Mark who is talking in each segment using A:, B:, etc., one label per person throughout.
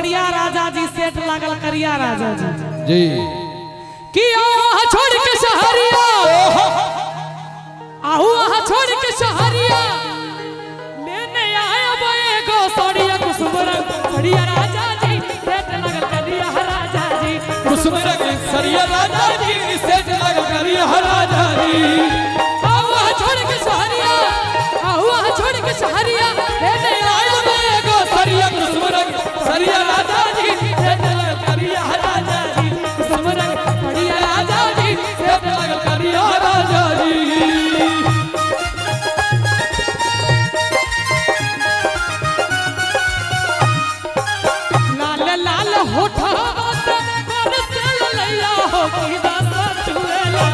A: सड़िया राजा जी सेठ लागल करिया राजा जी
B: जी
A: कि आहा छोड़ के शहरिया आहू आहा छोड़ के शहरिया लेने आया एगो सड़िया कुसुम रंग सड़िया राजा जी सेठ लागल करिया राजा जी।
B: कुसुम रंग सरिया राजा जी सेठ लागल करिया राजा जी।
A: आहू आहा छोड़ के शहरिया आहू आहा छोड़ के शहरिया लेने आया एगो
B: सरिया कुसुम रंग सरिया राजा जी सेठ लागल करिया राजा जी।
A: कुसुम रंग सड़िया राजा जी
B: सेठ लागल करिया राजा जी।
A: लाल लाल होठवा से बरसे ललैया हो की रस चुएला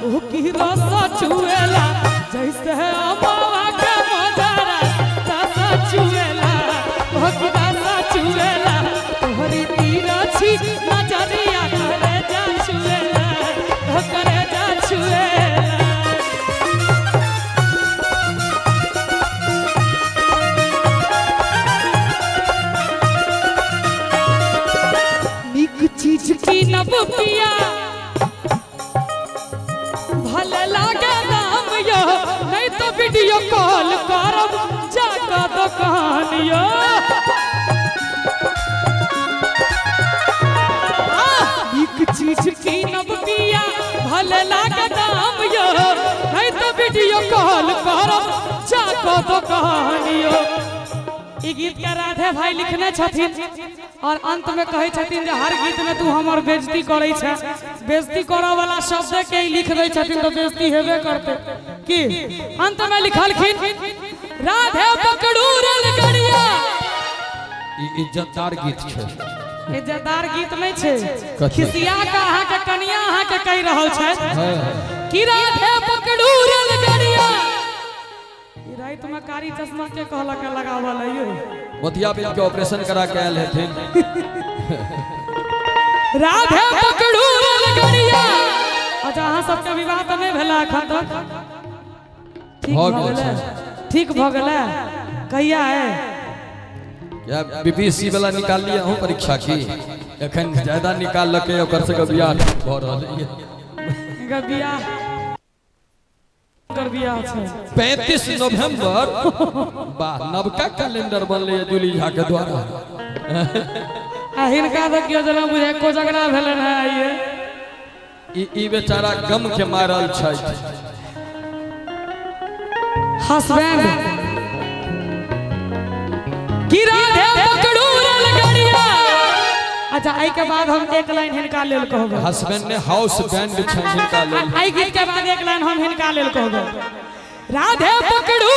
A: ओ की रस चुएला जैसे अमावा के मजरा रस चुएला ओ की रस चुएला तोहरी तीरछी नजरिया करे जा छुएला ओ करे जा छुएला। नीक चीज की नब पिया भले लागे दाम यो नहीं तो वीडियो कॉल करब जाकर दुकान यो। नीक चीज की नब पिया भले लागे दाम यो नहीं तो वीडियो कॉल करब जाकर दुकान यो। ई गीत के राधे भाई लिखने छथिन और अंत में कहै छथिन जे हर गीत में तू हमर बेइज्जती करै छै, बेइज्जती करऽ वाला शब्द के ही लिख दै छथिन तो बेइज्जती हेबे करतै। की अंत में लिखलखिन राधे पकड़ू रेलगड़िया।
B: ई इज्जतदार गीत छै।
A: इज्जतदार गीत नहीं छै,
B: कथी?
A: खिसिया के अहाँ के कनिया अहाँ के कहि रहल छै
B: हाँ।
A: कि राधे पकड़ू रेलगड़िया। ई राति में कारी चश्मा के कहलक लगावल है यो।
B: मोतियाबिंद के ऑपरेशन करा के आयल हेथिन।
A: राधे पकड़ू रेलगड़िया। अच्छा अहाँ सबके विवाह तऽ नहि भेला एखन तक? ठीक
B: भऽ
A: भऽ
B: गेल
A: गेलै?
B: छै।
A: ठीक भऽ गेलै? कहिया है?
B: या बीपीएससी वाला निकाल लिया हूँ परीक्षा की एखन ज्यादा निकाललकै ओकर सबके बियाह भऽ रहल ये।
A: हिनकर बियाह हिनकर बियाह छै
B: 35 नवंबर वाह नवका कैलेंडर बनलै जूली झा के द्वारा।
A: आ हिनका देखियौ जेना बुझाइ कोजगरा भेलनि हेँ आइए।
B: ई बेचारा गम के मारल छथि।
A: हसबैंड कि राधे पकड़ू रेलगड़िया। अच्छा एहि के बाद हम एक लाइन हिनका लेल कहबै।
B: हसबैंड ने हाउस बैंड छनि हिनका लेल।
A: एहि गीत के बाद एक लाइन हम हिनका लेल कहबै। राधे पकड़ू